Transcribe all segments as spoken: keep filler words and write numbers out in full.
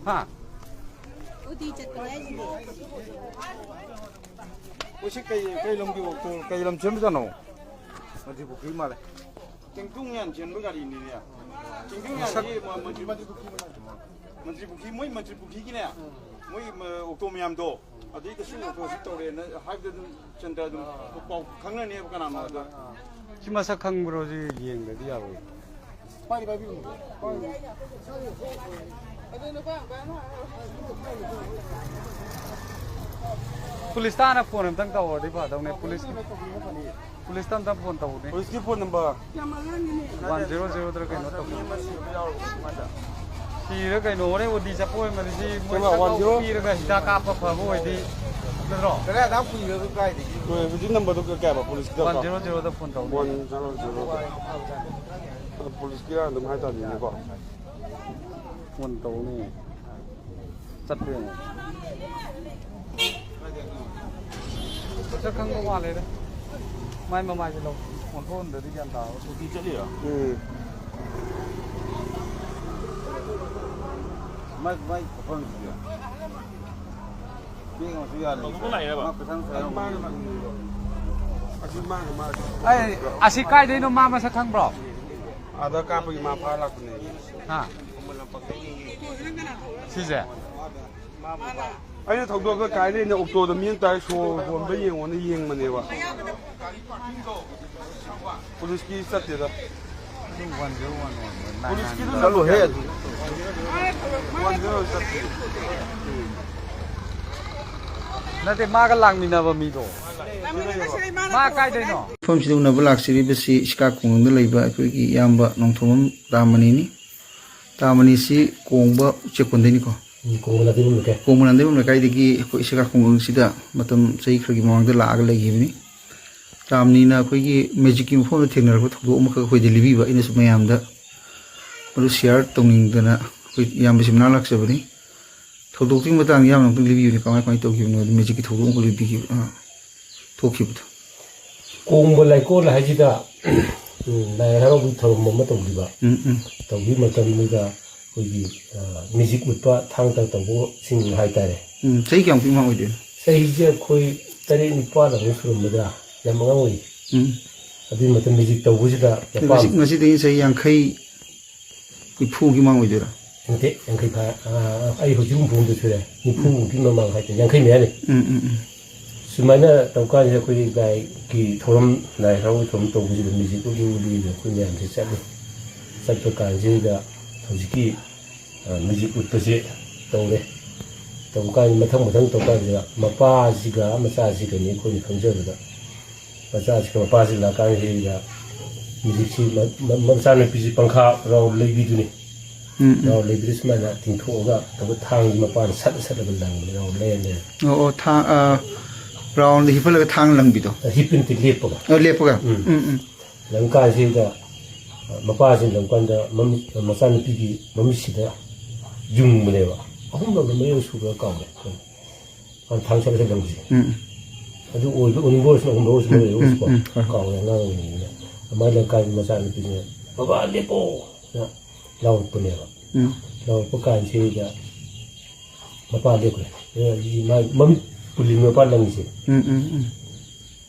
ꯍꯥ? ꯎꯇꯤ ꯆꯠꯄꯅꯦ ꯍꯥꯏꯁꯤꯗꯤ꯫ ꯃꯣꯏꯁꯤ ꯀꯩ, ꯀꯩ ꯂꯝꯒꯤ ꯑꯣꯛꯇꯣ, ꯀꯩ ꯂꯝ ꯆꯦꯟꯕꯖꯥꯠꯅꯣ? ꯃꯟꯇ꯭ꯔꯤ ꯄꯨꯈ꯭ꯔꯤ ꯃꯥꯜꯂꯦ꯫ ꯆꯤꯡꯇꯨꯡ ꯌꯥꯟ ꯆꯦꯟꯕ ꯒꯥꯔꯤꯅꯤꯅꯦ꯫ ꯆꯤꯡꯇꯨꯡ ꯌꯥꯟꯁꯤ ꯃ-, ꯃꯟꯇ꯭ꯔꯤ, ꯃꯟꯇ꯭ꯔꯤ ꯄꯨꯈ꯭ꯔꯤ ꯃꯌꯥꯝꯗꯣ꯫ ꯃꯣꯏ, ꯃ-, ꯑꯣꯛꯇꯣ ꯃꯌꯥꯝꯗꯣ꯫ ꯑꯗꯩꯗ ꯁꯤ ꯑꯣꯛꯇꯣꯁꯤ ꯇꯧꯔꯦꯅ ꯍꯥꯏꯕꯗ ꯑꯗꯨꯝ ꯆꯟꯗ꯭ꯔ ꯑꯗꯨꯝ ꯄꯥꯎ ꯈꯪꯅꯅꯦꯕ ꯀꯅꯥꯅꯣ ꯑꯗꯣ꯫ ꯁꯤ ꯃꯁꯛ ꯈꯪꯕ꯭ꯔꯣ? ꯁꯤ ꯌꯦꯡꯗꯗꯤ ꯌꯥꯔꯣꯏ꯫ ꯄꯥꯏꯗꯤ ꯄꯥꯏꯕꯤꯌꯨ꯫ ꯄꯨꯂꯤꯁꯇ ꯍꯥꯟꯅ ꯐꯣꯟ ꯑꯝꯇꯪ ꯇꯧꯔꯗꯤ ꯐꯗꯧꯅꯦ꯫ ꯄꯨꯂꯤꯁ, ꯄꯨꯂꯤꯁꯇ ꯑꯝꯇꯪ ꯐꯣꯟ ꯇꯧꯅꯦ꯫ ꯄꯨꯂꯤꯁꯀꯤ ꯐꯣꯟ ꯅꯝꯕꯔ? ꯋꯥꯟ ꯖꯦꯔꯣ ꯖꯦꯔꯣꯗꯔ ꯀꯩꯅꯣ ꯇꯧꯕꯅꯦ꯫ ꯁꯤꯔ ꯀꯩꯅꯣ, ꯍꯣꯔꯦꯟ ꯑꯣ ꯇꯤ ꯆꯠꯄ ꯑꯣꯏꯔꯝꯃꯗꯤ ꯁꯤ ꯃꯣꯏ ꯀꯩꯅꯣ, ꯆꯠꯄ ꯋꯥꯟ ꯖꯦꯔꯣ? ꯄꯤꯔꯒ ꯍꯤꯗꯥꯛ ꯀꯥꯞꯄ ꯐꯕ ꯑꯣꯏꯗꯤ, ꯅꯠꯇ꯭ꯔꯣ? ꯀꯗꯥꯏ ꯑꯗꯥꯝ ꯀꯨꯏꯔꯒ ꯀꯥꯏꯗꯒꯤ? ꯍꯣꯏ, ꯍꯧꯖꯤꯛ ꯅꯝꯕꯔꯗꯣ ꯀꯌꯥꯕ ꯄꯨꯂꯤꯁꯀꯤꯗꯣ? ꯋꯥꯟ ꯖꯦꯔꯣ ꯖꯦꯔꯣꯗ ꯐꯣꯟ ꯇꯧꯅꯦ꯫ ꯋꯥꯟ ꯖꯦꯔꯣ ꯖꯦꯔꯣꯗ꯫ ꯄꯨꯂꯤꯁꯀꯤꯔ ꯑꯗꯨꯝ ꯍꯥꯏꯇꯥꯕꯅꯤꯅꯦꯀꯣ꯫ ꯐꯣꯟ ꯇꯧꯅꯤ꯫ ꯆꯠꯄ ꯌꯦꯡꯉꯣ꯫ ꯃꯁꯛ ꯈꯪꯕ ꯃꯥꯜꯂꯦꯗ꯫ ꯃꯥꯏ ꯃꯃꯥꯏꯁꯦ ꯂꯧ-, ꯑꯣꯟꯊꯣꯛꯍꯟꯗ꯭ꯔꯗꯤ ꯒ꯭ꯌꯥꯟ ꯇꯥꯔꯣꯏ꯫ ꯁꯨꯇꯤ ꯆꯠꯂꯤꯔꯣ? ꯎꯝ꯫ ꯃꯥꯏ, ꯃꯥꯏ ꯈꯨꯐꯝꯁꯤꯗꯤ꯫ ꯄꯦꯡꯉꯁꯨ ꯌꯥꯅꯤ꯫ ꯇꯧꯊꯣꯛꯄ ꯂꯥꯛꯏꯔꯕ? ꯃꯥ ꯄꯩꯁꯥ ꯅꯨꯡꯁꯥ ꯌꯥꯝ ꯑꯁꯤ ꯃꯥꯅ, ꯃꯥꯅ꯫ ꯑꯩ, ꯑꯁꯤ ꯀꯥꯏꯗꯩꯅꯣ? ꯃꯥ ꯃꯁꯛ ꯈꯪꯕ꯭ꯔꯣ? ꯑꯥꯗ ꯀꯥꯞꯄꯒꯤ ꯃꯥ ꯐꯥ ꯂꯥꯛꯄꯅꯦ꯫ ꯍꯥ? ꯁꯤꯁꯦ? ꯑꯩꯅ ꯊꯧꯗꯣꯛꯇ ꯀꯥꯏ ꯂꯩꯅ ꯑꯣꯛꯇꯣꯗ ꯃꯤ ꯑꯃ ꯇꯥꯏ, ꯁꯣꯔ ꯍꯣꯟꯕ ꯌꯦꯡꯉꯣꯅ ꯌꯦꯡꯕꯅꯦꯕ꯫ ꯄꯨꯂꯤꯁꯀꯤ ꯆꯠꯇꯦꯗ꯫ ꯄꯨꯂꯤꯁꯀꯤꯗꯨ ꯆꯠꯂꯨꯍꯦ ꯑꯗꯨ꯫ ꯅꯠꯇꯦ, ꯃꯥꯒ ꯂꯥꯛꯃꯤꯟꯅꯕ ꯃꯤꯗꯣ꯫ ꯃꯥ ꯀꯥꯏꯗꯩꯅꯣ? ꯃꯐꯝꯁꯤꯗ ꯎꯅꯕ ꯂꯥꯛꯆꯔꯤꯕꯁꯤ ꯁꯤꯀꯥ ꯈꯨꯡꯒꯪꯗ ꯂꯩꯕ ꯑꯩꯈꯣꯏꯒꯤ ꯏꯌꯥꯝꯕ ꯅꯣꯡꯊꯣꯝꯕꯝ ꯔꯥꯃꯅꯤꯅꯤ꯫ ꯔꯥꯃꯅꯤꯁꯤ ꯀꯣꯡꯕ ꯎꯆꯦꯛꯀꯣꯟꯗꯩꯅꯤꯀꯣ꯫ ꯎꯝ, ꯀꯣꯡꯕ ꯂꯥꯟꯗꯩꯕꯝ ꯂꯩꯀꯥꯏ꯫ ꯀꯣꯡꯕ ꯂꯥꯟꯗꯩꯕꯝ ꯂꯩꯀꯥꯏꯗꯒꯤ ꯑꯩꯈꯣꯏ ꯁꯤꯀꯥ ꯈꯨꯡꯒꯪꯁꯤꯗ ꯃꯇꯝ ꯆꯍꯤ ꯈꯔꯒꯤ ꯃꯃꯥꯡꯗ ꯂꯥꯛꯑꯒ ꯂꯩꯈꯤꯕꯅꯤ꯫ ꯔꯥꯝꯅꯤꯅ ꯑꯩꯈꯣꯏꯒꯤ ꯃꯦꯖꯤꯛꯀꯤ ꯃꯐꯝꯗ ꯊꯦꯡꯅꯔꯛꯄ ꯊꯧꯗꯣꯛ ꯑꯃꯈꯛ ꯑꯩꯈꯣꯏꯗ ꯂꯤꯕꯤꯕ, ꯑꯩꯅꯁꯨ ꯃꯌꯥꯝꯗ ꯃꯗꯨ ꯁꯤꯌꯥꯔ ꯇꯧꯅꯤꯡꯗꯅ ꯑꯩꯈꯣꯏ ꯏꯌꯥꯝꯕꯁꯤ ꯃꯅꯥꯛ ꯂꯥꯛꯆꯕꯅꯤ꯫ ꯊꯧꯗꯣꯛꯇꯨꯒꯤ ꯃꯇꯥꯡꯗ ꯏꯌꯥꯝꯕꯅ ꯑꯝꯇꯪ ꯂꯤꯕꯤꯌꯨꯅꯦ, ꯀꯃꯥꯏ ꯀꯃꯥꯏꯅ ꯇꯧꯈꯤꯕꯅꯣ? ꯑꯗꯨ ꯃꯦꯖꯤꯛꯀꯤ ꯊꯧꯗꯣꯛ ꯑꯃꯈꯛ ꯂꯤꯕꯤꯈꯤꯕ, ꯑꯥ, ꯊꯣꯛꯈꯤꯕꯗꯣ꯫ ꯀꯣꯡꯕ ꯂꯩꯀꯣꯜ ꯍꯥꯏꯁꯤꯗ, ꯎꯝ, ꯂꯥꯏ ꯍꯔꯥꯎꯕꯒꯤ ꯊꯧꯔꯝ ꯑꯃ ꯇꯧꯈꯤꯕ꯫ ꯎꯝ, ꯎꯝ꯫ ꯇꯧꯈꯤꯕ ꯃꯇꯝꯗꯨꯗ ꯑꯩꯈꯣꯏꯒꯤ ꯃ꯭ꯌꯨꯖꯤꯛ ꯎꯠꯄ ꯊꯥꯡ ꯇꯥ ꯇꯧꯕꯁꯤꯡ ꯍꯥꯏꯇꯥꯔꯦ꯫ ꯎꯝ, ꯆꯍꯤ ꯀꯌꯥꯃꯨꯛꯀꯤ ꯃꯃꯥꯡ ꯑꯣꯏꯗꯣꯏꯅꯣ? ꯆꯍꯤꯁꯦ ꯑꯩꯈꯣꯏ ꯇꯔꯦꯠ ꯅꯤꯄꯥꯜ ꯑꯃꯨꯛ ꯁꯨꯔꯝꯕꯗ, ꯌꯥꯝ ꯑꯉꯥꯡ ꯑꯣꯏꯔꯤ꯫ ꯎꯝ꯫ ꯑꯗꯨꯒꯤ ꯃꯇꯝ ꯃ꯭ꯌꯨꯖꯤꯛ ꯇꯧꯕꯁꯤꯗ ꯃꯄꯥ ꯉꯁꯤ-, ꯉꯁꯤꯗꯒꯤ ꯆꯍꯤ ꯌꯥꯡꯈꯩ, ꯅꯤꯐꯨꯒꯤ ꯃꯃꯥꯡ ꯑꯣꯏꯗꯣꯏꯔꯥ? ꯅꯠꯇꯦ, ꯌꯥꯡꯈꯩ ꯐꯥ-, ꯑꯥ, ꯑꯩ ꯍꯧꯖꯤꯛ ꯍꯨꯝꯐꯨ ꯍꯨꯝꯗꯣꯏ ꯁꯨꯔꯦ꯫ ꯅꯤꯐꯨꯒꯤ ꯃꯃꯥꯡ ꯍꯥꯏꯇꯥꯔꯦ, ꯌꯥꯡꯈꯩ ꯃꯌꯥꯅꯤ꯫ ꯎꯝ, ꯎꯝ, ꯎꯝ꯫ ꯁꯨꯃꯥꯏꯅ ꯇꯧꯀꯥꯟꯁꯤꯗ ꯑꯩꯈꯣꯏꯒꯤ ꯂꯥꯏꯒꯤ ꯊꯧꯔꯝ, ꯂꯥꯏ ꯍꯔꯥꯎꯕꯒꯤ ꯊꯧꯔꯝ ꯇꯧꯕꯁꯤꯗ ꯃ꯭ꯌꯨꯖꯤꯛ ꯎꯠꯂꯤ ꯎꯠꯂꯤꯅ ꯑꯩꯈꯣꯏ ꯃꯌꯥꯝꯁꯦ ꯆꯠꯂꯤ꯫ ꯆꯠꯄ ꯀꯥꯟꯁꯤꯗ ꯍꯧꯖꯤꯛꯀꯤ, ꯑ, ꯃ꯭ꯌꯨꯖꯤꯛ ꯎꯠꯄꯁꯦ ꯇꯧꯔꯦ꯫ ꯇꯧꯕ ꯀꯥꯟꯗ ꯃꯊꯪ ꯃꯊꯪ ꯇꯧ ꯀꯥꯟꯁꯤꯗ ꯃꯄꯥꯁꯤꯒ ꯃꯆꯥꯁꯤꯒꯅꯤ ꯑꯩꯈꯣꯏꯅ ꯈꯪꯖꯕꯗ꯫ ꯃꯆꯥꯁꯤꯒ ꯃꯄꯥꯁꯤ ꯂꯥꯛꯀꯥꯟꯁꯤꯗ ꯃ꯭ꯌꯨꯖꯤꯛꯁꯤ ꯃ-, ꯃ-, ꯃꯆꯥꯅꯨꯄꯤꯁꯤ ꯄꯪꯈꯥ ꯔꯥꯎ ꯂꯩꯕꯤꯗꯨꯅꯤ꯫ ꯎꯝ, ꯎꯝ꯫ ꯔꯥꯎ ꯂꯩꯕꯤꯗꯨ ꯁꯨꯃꯥꯏꯅ ꯇꯤꯡꯊꯣꯛꯑꯒ ꯇꯧꯕ ꯊꯥꯡꯁꯤ ꯃꯄꯥꯅ ꯁꯠꯂ ꯁꯠꯂꯒ ꯂꯪꯕꯅꯤ, ꯔꯥꯎ ꯂꯩꯔ ꯂꯩꯔ꯫ ꯑꯣ, ꯑꯣ, ꯊꯥꯡ, ꯑ, ꯔꯥꯎꯟꯗ ꯍꯤꯞꯍꯜꯂꯒ ꯊꯥꯡ ꯂꯪꯕꯤꯗꯣ? ꯍꯤꯞꯄꯤ ꯅꯠꯇꯦ, ꯂꯦꯞꯄꯒ꯫ ꯑꯣ, ꯂꯦꯞꯄꯒ? ꯎꯝ꯫ ꯎꯝ, ꯎꯝ꯫ ꯂꯪ ꯀꯥꯟꯁꯤꯗ ꯃꯄꯥꯁꯤꯅ ꯂꯪ ꯀꯥꯟꯗ ꯃꯃꯤꯠ, ꯃꯆꯥꯅꯨꯄꯤꯒꯤ ꯃꯃꯤꯠꯁꯤꯗ ꯌꯨꯡꯕꯅꯦꯕ꯫ ꯑꯍꯨꯝꯂꯛꯂ ꯃꯔꯤꯔꯛ ꯁꯨꯕ꯭ꯔꯥ ꯀꯥꯎꯔꯦ꯫ ꯃꯥꯅ ꯊꯥꯡ ꯁꯠꯂ ꯁꯠꯂ ꯂꯪꯕꯁꯦ꯫ ꯎꯝ꯫ ꯑꯗꯨ ꯑꯣꯏꯕ, ꯑꯣꯏꯅꯤꯡꯕ ꯑꯣꯏꯔꯁꯨ ꯑꯍꯨꯝꯂꯛ ꯑꯣꯏꯔꯁꯨ ꯎꯝ, ꯃꯔꯤꯔꯛ ꯎꯝ, ꯑꯣꯏꯔꯁꯨꯀꯣ꯫ ꯎꯝ, ꯍꯣꯏ꯫ ꯀꯥꯎꯔꯦ, ꯑꯉꯥꯡ ꯑꯣꯏꯔꯤꯉꯩꯗ꯫ ꯑꯗꯨꯃꯥꯏꯅ ꯂꯪ ꯀꯥꯟꯁꯤꯗ ꯃꯆꯥꯅꯨꯄꯤꯁꯤꯅ, "ꯕꯕꯥ, ꯂꯦꯞꯄꯣ!" ꯍꯥꯏꯅ ꯂꯥꯎꯔꯛꯄꯅꯦꯕ꯫ ꯎꯝ꯫ ꯂꯥꯎꯔꯛꯄ ꯀꯥꯟꯁꯤꯗ ꯃꯄꯥ ꯂꯦꯞꯈ꯭ꯔꯦ꯫ ꯑꯗꯨꯗꯒꯤ ꯃꯥ ꯃꯃꯤꯠ ꯄꯨꯜꯂꯤ ꯃꯄꯥ ꯂꯪꯉꯤꯁꯦ꯫ ꯎꯝ, ꯎꯝ, ꯎꯝ꯫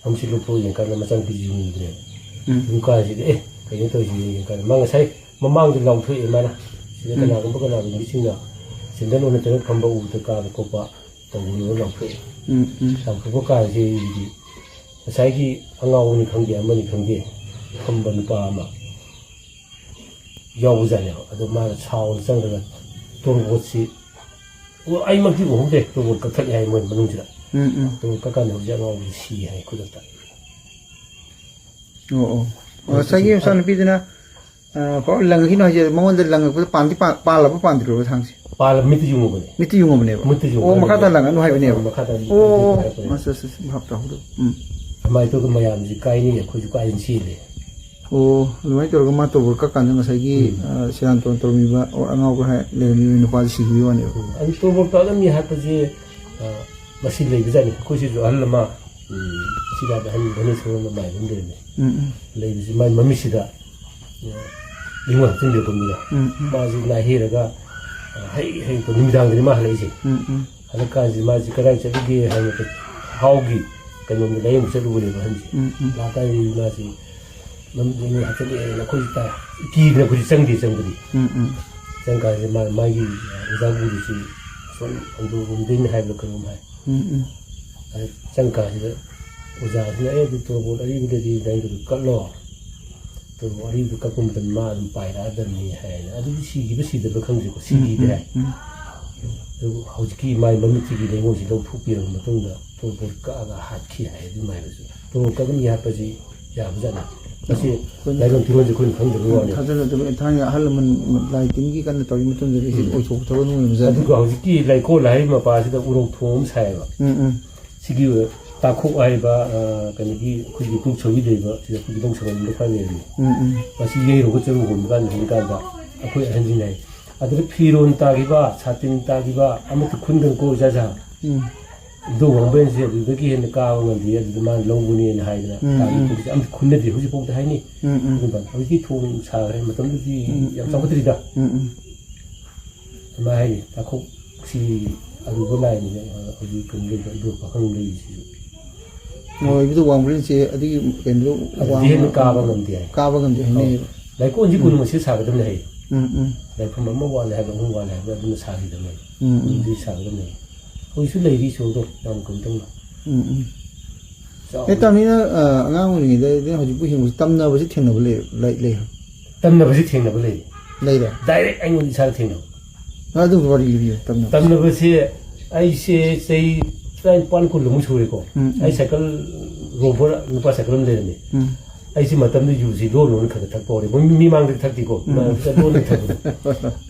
ꯑꯃꯨꯛꯁꯤ ꯂꯨꯞꯊꯣꯛꯑ ꯌꯦꯡꯀꯥꯟꯗ ꯃꯆꯥꯅꯨꯄꯤꯁꯤ ꯌꯨꯡꯗ꯭ꯔꯦꯕ꯫ ꯎꯝ꯫ ꯌꯨꯡ ꯀꯥꯟꯁꯤꯗ, "ꯑꯦ, ꯀꯩꯅꯣ ꯇꯧꯔꯤꯁꯤ?" ꯌꯦꯡꯀꯥꯟꯗ ꯃꯥ ꯉꯁꯥꯏ ꯃꯃꯥꯡꯗ ꯂꯥꯎꯊꯣꯛꯑꯦ ꯃꯥꯅ, "ꯁꯤꯗ ꯎꯝ꯫ ꯀꯅꯥꯒꯨꯝꯕ ꯀꯅꯥꯒꯨꯝꯕꯤꯁꯤꯡꯅ ꯁꯦꯟꯗꯜ ꯑꯣꯟꯅ ꯇꯩꯅ ꯐꯝꯕ ꯎꯕꯗ ꯀꯥꯕ ꯈꯣꯠꯄ ꯇꯧꯒꯅꯨꯅ" ꯂꯥꯎꯊꯣꯛꯑꯦ꯫ ꯎꯝ, ꯎꯝ꯫ ꯂꯥꯎꯊꯣꯛꯄ ꯀꯥꯟꯁꯤꯗꯤ ꯉꯁꯥꯏꯒꯤ ꯑꯉꯥꯎꯕꯅꯤ ꯈꯪꯗꯦ, ꯑꯃꯅꯤ ꯈꯪꯗꯦ, ꯐꯝꯕ ꯅꯨꯄꯥ ꯑꯃ ꯌꯥꯎꯕꯖꯥꯠꯅꯦꯕ꯫ ꯑꯗꯣ ꯃꯥꯅ ꯁꯥꯎꯅ ꯆꯪꯉꯒ ꯇꯣꯔꯕꯣꯠꯁꯤ, ꯑꯣ, ꯑꯩꯃꯛꯇꯤ ꯎꯍꯧꯗꯦ, ꯇꯣꯔꯕꯣꯠ ꯀꯛꯊꯠꯂꯦ ꯍꯥꯏ ꯃꯣꯏ ꯃꯅꯨꯡꯁꯤꯗ꯫ ꯎꯝ, ꯎꯝ꯫ ꯇꯣꯔꯕꯣꯠ ꯀꯛꯀꯥꯟꯗ ꯍꯧꯖꯤꯛ ꯑꯉꯥꯎꯕꯁꯤ ꯁꯤ ꯍꯥꯏ ꯈꯨꯗꯛꯇ꯫ ꯑꯣ, ꯑꯣ꯫ ꯑꯣ, ꯉꯁꯥꯏꯒꯤ ꯃꯆꯥꯅꯨꯄꯤꯗꯨꯅ, ꯑ, ꯀꯣ ꯂꯪꯉꯛꯈꯤꯅꯣ ꯍꯥꯏꯁꯦ, ꯃꯉꯣꯟꯗ ꯂꯪꯉꯛꯄꯗ ꯄꯥꯟꯗꯤ ꯄꯥ-, ꯄꯥꯜꯂꯕ ꯄꯥꯟꯗ꯭ꯔꯤꯕ ꯊꯥꯡꯁꯦ? ꯄꯥꯜꯂ ꯃꯤꯠꯇ ꯌꯨꯡꯉꯨꯕꯅꯦ꯫ ꯃꯤꯠꯇ ꯌꯨꯡꯉꯨꯕꯅꯦ꯫ ꯃꯤꯠꯇ ꯌꯨꯡꯉꯨ ꯑꯣ, ꯍꯥꯏꯕꯅꯦ꯫ ꯃꯈꯥ ꯇꯥꯅ ꯂꯪꯉꯛꯀꯅꯨ ꯍꯥꯏꯕꯅꯦꯕ꯫ ꯃꯈꯥ ꯇꯥꯅ ꯑꯣ, ꯑꯣ, ꯌꯨꯡꯉꯨ ꯍꯥꯏꯔꯛꯄꯅꯦ꯫ ꯑꯁ, ꯑꯁ, ꯑꯁ, ꯚꯥꯞ ꯇꯥꯍꯧꯗꯕ꯫ ꯎꯝ꯫ ꯑꯗꯨꯃꯥꯏꯅ ꯇꯧꯗꯅ ꯃꯌꯥꯝꯁꯤ ꯀꯥꯏꯅꯩ, ꯑꯩꯈꯣꯏꯁꯨ ꯀꯥꯏꯅ ꯆꯦꯜꯂꯦ꯫ ꯑꯣ, ꯑꯗꯨꯃꯥꯏꯅ ꯇꯧꯔꯒ ꯃꯥ ꯇꯣꯔꯕꯣꯠ ꯀꯛꯀꯥꯟꯗ ꯉꯁꯥꯏꯒꯤ, ꯎꯝ꯫ ꯑ, ꯁꯦꯔꯥꯟ ꯇꯨꯔꯥꯟ ꯇꯧꯔꯝꯃꯤꯕ ꯑꯣꯔ ꯑꯉꯥꯎꯕ ꯍꯥꯏ-, ꯂꯩꯔꯝꯃꯤꯕ ꯅꯨꯄꯥꯁꯤ ꯁꯤꯈꯤꯕꯒꯤ ꯋꯥꯅꯦꯕ꯫ ꯎꯝ꯫ ꯑꯗꯨ ꯇꯣꯔꯕꯣꯠ ꯀꯛꯂꯝꯃꯤ ꯍꯥꯏꯕꯁꯦ, ꯑ, ꯃꯁꯤ ꯂꯩꯕꯖꯥꯠꯅꯤ꯫ ꯑꯩꯈꯣꯏ ꯁꯤꯁꯨ ꯑꯍꯜ ꯑꯃ, ꯎꯝ, ꯁꯤꯗ ꯑꯍꯟ ꯙꯅꯦꯁꯣꯔ ꯑꯃ ꯃꯥꯏꯕ ꯑꯃ ꯂꯩꯔꯝꯃꯤ꯫ ꯎꯝ, ꯎꯝ꯫ ꯂꯩꯕꯁꯤ ꯃꯥꯏ ꯃꯃꯤꯠꯁꯤꯗ, ꯑ, ꯅꯤꯉꯣꯜ ꯍꯥꯞꯆꯤꯟꯕꯤꯔꯛꯄꯅꯤꯅ꯫ ꯎꯝ, ꯎꯝ꯫ ꯃꯥꯁꯤ ꯂꯥꯏ ꯍꯩꯔꯒ, ꯑ, ꯍꯩ ꯍꯩ ꯇꯧ ꯅꯨꯃꯤꯗꯥꯡꯗꯅꯤ ꯃꯥ ꯍꯜꯂꯛꯏꯁꯦ꯫ ꯎꯝ, ꯎꯝ꯫ ꯍꯜꯂꯛꯀꯥꯟꯁꯤꯗ ꯃꯥꯁꯤ ꯀꯗꯥꯏ ꯆꯠꯂꯨꯒꯦ ꯍꯥꯏꯕꯗ ꯍꯥꯎꯒꯤ ꯀꯩꯅꯣꯝꯗ ꯂꯥꯏꯌꯦꯡꯕ ꯆꯠꯂꯨꯕꯅꯦꯕ ꯑꯍꯟꯁꯦ꯫ ꯎꯝ, ꯎꯝ꯫ ꯂꯥꯛꯀꯥꯟꯁꯤꯗ ꯃꯥꯁꯤ ꯅꯝꯗꯨꯅ ꯍꯥꯞꯆꯤꯜꯂꯛꯑꯦꯅ ꯑꯩꯈꯣꯏꯁꯤ ꯇꯥꯏ꯫ ꯀꯤꯗꯅ ꯑꯩꯈꯣꯏꯁꯤ ꯆꯪꯗꯦ, ꯆꯪꯕꯗꯤ꯫ ꯎꯝ, ꯎꯝ꯫ ꯆꯪꯀꯥꯟꯁꯤꯗ ꯃꯥ-, ꯃꯥꯒꯤ ꯑꯣꯖꯥ ꯒꯨꯔꯨꯁꯤ ꯁꯣꯝ ꯑꯟꯗ꯭ꯔꯣꯔꯣꯝꯗꯩꯅꯤ ꯍꯥꯏꯕ꯭ꯔꯥ ꯀꯩꯅꯣꯝ ꯍꯥꯏ꯫ ꯎꯝ, ꯎꯝ꯫ ꯑꯗ ꯆꯪꯀꯥꯟꯁꯤꯗ ꯑꯣꯖꯥꯁꯤꯅ, "ꯑꯦ, ꯑꯗꯨ ꯇꯣꯔꯕꯣꯠ ꯑꯔꯤꯕꯗꯗꯤ ꯅꯪꯒꯤꯗꯨ ꯀꯠꯂꯣ꯫ ꯇꯣꯔꯕꯣꯠ ꯑꯔꯤꯕꯗꯨ ꯀꯛꯄ ꯃꯇꯝꯗ ꯃꯥ ꯑꯗꯨꯝ ꯄꯥꯏꯔꯛꯑꯗꯕꯅꯤ" ꯍꯥꯏꯅ꯫ ꯑꯗꯨꯗꯤ ꯁꯤꯈꯤꯕ ꯁꯤꯗꯕ꯭ꯔꯥ ꯈꯪꯗꯦꯀꯣ, ꯁꯤꯈꯤꯗꯦ ꯎꯝ, ꯍꯥꯏ꯫ ꯎꯝ꯫ ꯑꯗꯨ ꯍꯧꯖꯤꯛꯀꯤ ꯃꯥꯏ ꯃꯃꯤꯠꯁꯤꯒꯤ ꯂꯩꯉꯣꯏꯁꯤ ꯂꯧꯊꯣꯛꯄꯤꯔꯕ ꯃꯇꯨꯡꯗ ꯇꯣꯔꯕꯣꯠ ꯀꯛꯑꯒ ꯍꯥꯠꯈꯤ ꯍꯥꯏ ꯑꯗꯨꯃꯥꯏꯅꯁꯨ꯫ ꯇꯣꯔꯕꯣꯠ ꯀꯛꯑꯒ ꯃꯤ ꯍꯥꯠꯄꯁꯤ ꯌꯥꯕꯖꯥꯠꯅꯤ꯫ ꯃꯁꯤ ꯑꯩꯈꯣꯏꯅ ꯂꯥꯏꯕꯛ ꯊꯤꯔꯣꯟꯁꯦ ꯑꯩꯈꯣꯏꯅ ꯈꯪꯗꯕꯒꯤ ꯋꯥꯅꯤ꯫ ꯊꯥꯖꯅꯗꯕ ꯊꯥꯏꯅ ꯑꯍꯜ ꯂꯃꯟ ꯂꯥꯏ ꯇꯤꯟꯒꯤ ꯀꯟꯅ ꯇꯧꯔꯤ ꯃꯇꯝꯗꯗꯤ ꯁꯤ ꯎꯝ꯫ ꯑꯣꯏꯊꯣꯛꯄ ꯊꯕꯛ ꯑꯣꯏꯔꯝꯕꯖꯥꯠꯅꯤ꯫ ꯑꯗꯨꯒ ꯍꯧꯖꯤꯛꯀꯤ ꯂꯩꯀꯣꯜ ꯍꯥꯏꯔꯤꯕ ꯃꯄꯥꯁꯤꯗ ꯎꯔꯧ ꯊꯣꯡ ꯑꯃ ꯁꯥꯏꯌꯦꯕ꯫ ꯎꯝ, ꯎꯝ꯫ ꯁꯤꯒꯤ ꯇꯥꯈꯣꯛ ꯍꯥꯏꯔꯤꯕ, ꯑ, ꯀꯩꯅꯣꯒꯤ ꯑꯩꯈꯣꯏꯒꯤ ꯀ꯭ꯂꯨꯞ ꯁꯣꯏꯕꯤ ꯂꯩꯕ ꯁꯤꯗ ꯑꯩꯈꯣꯏꯒꯤ ꯂꯧ ꯁꯪꯉꯝꯗ ꯈꯔ ꯂꯩꯔꯝꯃꯤ꯫ ꯎꯝ, ꯎꯝ꯫ ꯃꯁꯤ ꯌꯩꯔꯨꯕ ꯆꯔꯨ ꯍꯣꯟꯕ ꯀꯥꯟꯗ ꯍꯧꯖꯤꯛꯀꯥꯟꯗ ꯑꯩꯈꯣꯏ ꯑꯍꯟꯁꯤꯡ ꯍꯥꯏ, "ꯑꯗꯨꯗ ꯐꯤꯔꯣꯟ ꯇꯥꯈꯤꯕ, ꯁꯥꯇꯤꯟ ꯇꯥꯈꯤꯕ ꯑꯃꯠꯇ ꯈꯨꯟꯒꯅꯨꯀꯣ ꯏꯆꯥꯁꯥ꯫ ꯎꯝ꯫ ꯏꯙꯧ ꯋꯥꯡꯕ꯭ꯔꯦꯟꯁꯦ ꯑꯗꯨꯗꯒꯤ ꯍꯦꯟꯅ ꯀꯥꯕ ꯉꯝꯗꯦ, ꯑꯗꯨꯗ ꯃꯥꯅ ꯂꯧꯕꯅꯦꯅ" ꯍꯥꯏꯗꯅ ꯎꯝ, ꯇꯥꯈꯤꯕ ꯎꯝ꯫ ꯄꯣꯠꯁꯦ ꯑꯝꯇ ꯈꯨꯟꯅꯗꯦ ꯍꯧꯖꯤꯛꯐꯥꯎꯗ ꯍꯥꯏꯅꯤ꯫ ꯎꯝ, ꯎꯝ꯫ ꯑꯗꯨꯒ ꯍꯧꯖꯤꯛꯇꯤ ꯊꯣꯡ ꯁꯥꯈ꯭ꯔꯦ, ꯃꯇꯝꯗꯨꯗꯤ ꯎꯝ, ꯌꯥꯝ ꯎꯝ꯫ ꯆꯥꯎꯈꯠꯇ꯭ꯔꯤꯗ꯫ ꯎꯝ, ꯎꯝ꯫ ꯑꯗꯨꯃꯥꯏꯅ ꯍꯥꯏꯅꯤ꯫ ꯇꯥꯈꯣꯛꯁꯤ ꯑꯔꯨꯕ ꯂꯥꯏꯅꯤ, ꯍꯧꯖꯤꯛ ꯀꯩꯅꯣ ꯂꯩꯕ, ꯏꯕꯣ ꯄꯥꯈꯪ ꯂꯩꯔꯤꯁꯤꯁꯨ꯫ ꯑꯣ, ꯏꯕꯣ ꯋꯥꯡꯕ꯭ꯔꯦꯟꯁꯦ ꯑꯗꯨꯒꯤ ꯀꯩꯅꯣꯗꯣ ꯑꯗꯨꯗꯤ ꯋꯥꯡ-, ꯍꯦꯟꯅ ꯀꯥꯕ ꯉꯝꯗꯦ ꯍꯥꯏ꯫ ꯀꯥꯕ ꯉꯝꯗꯦ ꯍꯥꯏꯅꯩꯌꯦꯕ꯫ ꯑꯧ꯫ ꯂꯥꯏꯀꯣꯟꯁꯤ ꯎꯝ꯫ ꯀꯣꯅꯨꯡ ꯑꯁꯤ ꯁꯥꯒꯗꯕꯅꯤ ꯍꯥꯏ꯫ ꯎꯝ, ꯎꯝ꯫ ꯂꯥꯏꯐꯝ ꯑꯃ ꯋꯥꯠꯂꯦ ꯍꯥꯏꯕ, ꯑꯃ ꯋꯥꯠꯂꯦ ꯍꯥꯏꯕ, ꯑꯗꯨꯅ ꯁꯥꯈꯤꯗꯕꯅꯤ꯫ ꯎꯝ, ꯎꯝ꯫ ꯀꯣꯅꯨꯡꯁꯤ ꯁꯥꯒꯗꯕꯅꯤ꯫ ꯍꯧꯖꯤꯛꯁꯨ ꯂꯩꯔꯤ ꯁꯣꯔꯗꯣ ꯌꯥꯝ ꯀꯩꯅꯣ ꯇꯧꯅ꯫ ꯎꯝ, ꯎꯝ꯫ ꯆꯥꯎ-, ꯑꯦ, ꯇꯝꯃꯤꯅ, ꯑ, ꯑꯉꯥꯡ ꯑꯣꯏꯔꯤꯉꯩꯗ ꯍꯧꯖꯤꯛꯄꯨ ꯍꯤꯡꯕꯁꯤ ꯇꯝꯅꯕꯁꯤ ꯊꯦꯡꯅꯕ ꯂꯩ-, ꯂꯩ-, ꯂꯩꯕ꯭ꯔꯥ? ꯇꯝꯅꯕꯁꯤ ꯊꯦꯡꯅꯕ ꯂꯩ꯫ ꯂꯩꯔꯦ? Direct ꯑꯩꯉꯣꯟꯗ ꯏꯁꯥꯗ ꯊꯦꯡꯅꯕ꯫ ꯑꯗꯨ ꯋꯥꯔꯤ ꯂꯤꯕꯤꯌꯨ, ꯇꯝꯅꯕ꯫ ꯇꯝꯅꯕꯁꯦ ꯑꯩꯁꯦ ꯆꯍꯤ ꯇꯔꯥꯅꯤꯄꯥꯟ ꯀꯨꯟꯃꯨꯛ ꯁꯨꯔꯦꯀꯣ꯫ ꯎꯝ, ꯎꯝ꯫ ꯑꯩ ꯁꯥꯏꯀꯜ ꯔꯣꯕꯔ ꯅꯨꯄꯥ ꯁꯥꯏꯀꯜ ꯑꯃ ꯂꯩꯔꯝꯃꯤ꯫ ꯎꯝ꯫ ꯑꯩꯁꯦ ꯃꯇꯝꯗꯨ ꯌꯨꯁꯤ ꯂꯣꯟ ꯂꯣꯟꯅ ꯈꯔ ꯈꯔ ꯊꯛꯄ ꯍꯧꯔꯦ꯫ ꯃꯣꯏ ꯃꯤ ꯃꯥꯡꯗ ꯊꯛꯇꯦꯀꯣ꯫ ꯎꯝ꯫ ꯏꯃꯥꯟꯅꯕꯗ ꯂꯣꯟꯅ ꯊꯛꯄꯗꯣ꯫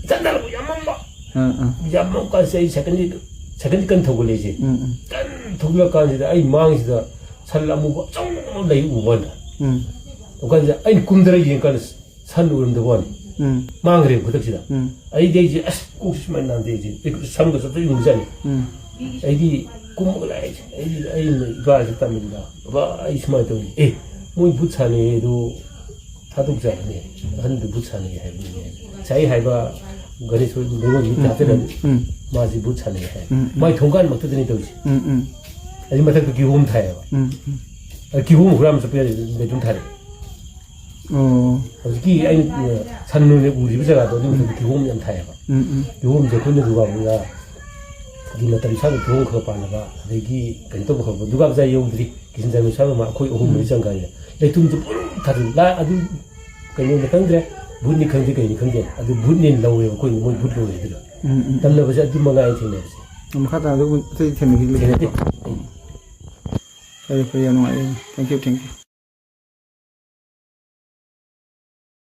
ꯏꯊꯟꯗ ꯌꯥꯝꯃꯝꯕ꯫ ꯑꯥ, ꯑꯥ꯫ ꯌꯥꯝꯃꯝ ꯀꯥꯟꯁꯤꯗ ꯑꯩ ꯁꯥꯏꯀꯜꯁꯤ, ꯁꯥꯏꯀꯜꯁꯤ ꯀꯟꯅ ꯊꯧꯒꯠꯂꯛꯏꯁꯦ꯫ ꯎꯝ, ꯎꯝ꯫ ꯀꯟꯅ ꯊꯧꯒꯠꯂꯛ ꯀꯥꯟꯁꯤꯗ ꯑꯩ ꯃꯥꯡꯁꯤꯗ ꯁꯟ ꯑꯃꯨꯕ ꯑꯆꯧꯕ ꯑꯃ ꯂꯩ ꯎꯕ ꯀꯥꯟꯗ꯫ ꯎꯝ꯫ ꯎꯕ ꯀꯥꯟꯁꯤꯗ ꯑꯩꯅ ꯀꯨꯝꯊꯔ ꯌꯦꯡ ꯀꯥꯟꯗ ꯁꯟ ꯎꯔꯝꯗꯕ ꯋꯥꯅꯤ꯫ ꯎꯝ꯫ ꯃꯥꯡꯈ꯭ꯔꯦꯕ ꯈꯨꯗꯛꯁꯤꯗ꯫ ꯎꯝ꯫ ꯑꯩꯗꯤ ꯑꯩꯁꯦ, "ꯑꯁ, ꯀꯣꯛꯁꯤ ꯁꯨꯃꯥꯏꯅ ꯅꯥꯟꯗꯦ ꯑꯩꯁꯦ꯫ ꯑꯩ ꯁꯝꯒ ꯆꯞ ꯆꯞ ꯌꯨꯡꯕꯖꯥꯠꯅꯤ꯫" ꯎꯝ꯫ ꯑꯩꯗꯤ ꯀꯨꯝꯃꯒ ꯂꯥꯛꯑꯦ ꯑꯩꯁꯦ꯫ ꯑꯩꯗꯤ ꯑꯩꯅ ꯏꯄꯥꯁꯤ ꯇꯝꯃꯤꯟꯅ, "ꯕꯕꯥ, ꯑꯩ ꯁꯨꯃꯥꯏꯅ ꯇꯧꯔꯤ꯫ ꯑꯦ, ꯃꯣꯏ ꯚꯨꯠ ꯁꯥꯟꯅꯩꯌꯦ ꯑꯗꯣ ꯊꯥꯗꯣꯛꯆꯕꯅꯦ꯫ ꯑꯍꯟꯗꯨ ꯚꯨꯠ ꯁꯥꯟꯅꯩ ꯍꯥꯏꯕꯅꯤꯅꯦ꯫ ꯉꯁꯥꯏ ꯍꯥꯏꯕ ꯒꯅꯦꯁ ꯍꯣꯏ ꯃꯩꯉꯣꯟꯒꯤ ꯃꯤꯠꯇ ꯎꯝ, ꯍꯥꯞꯆꯤꯜꯂꯗꯤ ꯎꯝ, ꯃꯥꯁꯤ ꯚꯨꯠ ꯁꯥꯟꯅꯩ ꯍꯥꯏ꯫ ꯎꯝ, ꯎꯝ꯫ ꯃꯥꯏ ꯊꯣꯡꯒꯥꯟ ꯃꯛꯇꯗꯅꯤ ꯇꯧꯔꯤꯁꯦ꯫ ꯎꯝ, ꯎꯝ, ꯑꯗꯨ ꯃꯊꯛꯇ ꯀꯤꯍꯣꯝ ꯊꯥꯏꯌꯦꯕ꯫ ꯎꯝ, ꯎꯝ꯫ ꯑꯗꯨ ꯀꯤꯍꯣꯝ ꯍꯨꯔꯥꯟꯕ ꯆꯠꯄ ꯌꯥꯗꯦ, ꯃꯩꯗꯨꯝ ꯊꯥꯔꯛꯑꯦ꯫ ꯑꯣ꯫ ꯍꯧꯖꯤꯛꯀꯤ ꯑꯩꯅ, ꯑ, ꯁꯟ ꯅꯣꯏꯅ ꯎꯔꯤꯕ ꯖꯒꯥꯗꯣ ꯑꯗꯨ ꯃꯊꯛꯇ ꯀꯤꯍꯣꯝ ꯌꯥꯝ ꯊꯥꯏꯌꯦꯕ꯫ ꯎꯝ, ꯎꯝ, ꯀꯤꯍꯣꯝꯁꯦ ꯑꯩꯈꯣꯏꯅ ꯗꯨꯔꯒꯥ ꯄꯨꯖꯥꯒꯤ ꯃꯇꯝ ꯁ꯭ꯋꯥꯏꯗ ꯀꯤꯍꯣꯝ ꯈꯔ ꯄꯥꯜꯂꯒ, ꯑꯗꯒꯤ ꯀꯩꯅꯣ ꯇꯧꯕ ꯈꯣꯠꯄ, ꯗꯨꯔꯒꯥ ꯄꯨꯖꯥ ꯌꯧꯗ꯭ꯔꯤ, ꯀꯤꯁꯟ ꯖꯔꯃ ꯁ꯭ꯋꯥꯏꯗ ꯑꯩꯈꯣꯏ ꯑꯍꯨꯝ ꯃꯔꯤ ꯆꯪꯀꯥꯟꯗ ꯂꯩꯇꯨꯝꯁꯦ ꯄꯨꯔꯨꯝ ꯊꯥꯖꯤꯟ ꯂꯥ-, ꯑꯗꯨ ꯀꯩꯅꯣꯅꯤ ꯈꯪꯗ꯭ꯔꯦ, ꯚꯨꯠꯅꯤ ꯈꯪꯗꯦ, ꯀꯩꯅꯤ ꯈꯪꯗꯦ, ꯑꯗꯨ ꯚꯨꯠꯅꯦꯅ ꯂꯧꯋꯦꯕ ꯑꯩꯈꯣꯏ, ꯃꯣꯏ ꯚꯨꯠ ꯂꯧꯋꯦ ꯑꯗꯨꯗ꯫ ꯎꯝ, ꯎꯝ꯫ ꯇꯝꯅꯕꯁꯦ ꯑꯗꯨ ꯃꯉꯥꯏ ꯊꯦꯡꯅꯕꯁꯦ꯫ ꯃꯈꯥ ꯇꯥꯅ ꯑꯗꯨꯒꯨꯝ ꯑꯇꯩ ꯊꯦꯡꯅꯈꯤꯗ꯭ꯔꯦ꯫ ꯊꯦꯡꯅꯗꯦ꯫ ꯐꯔꯦ, ꯐꯔꯦ, ꯌꯥꯝ ꯅꯨꯡꯉꯥꯏꯔꯦ꯫ Thank you, thank you꯫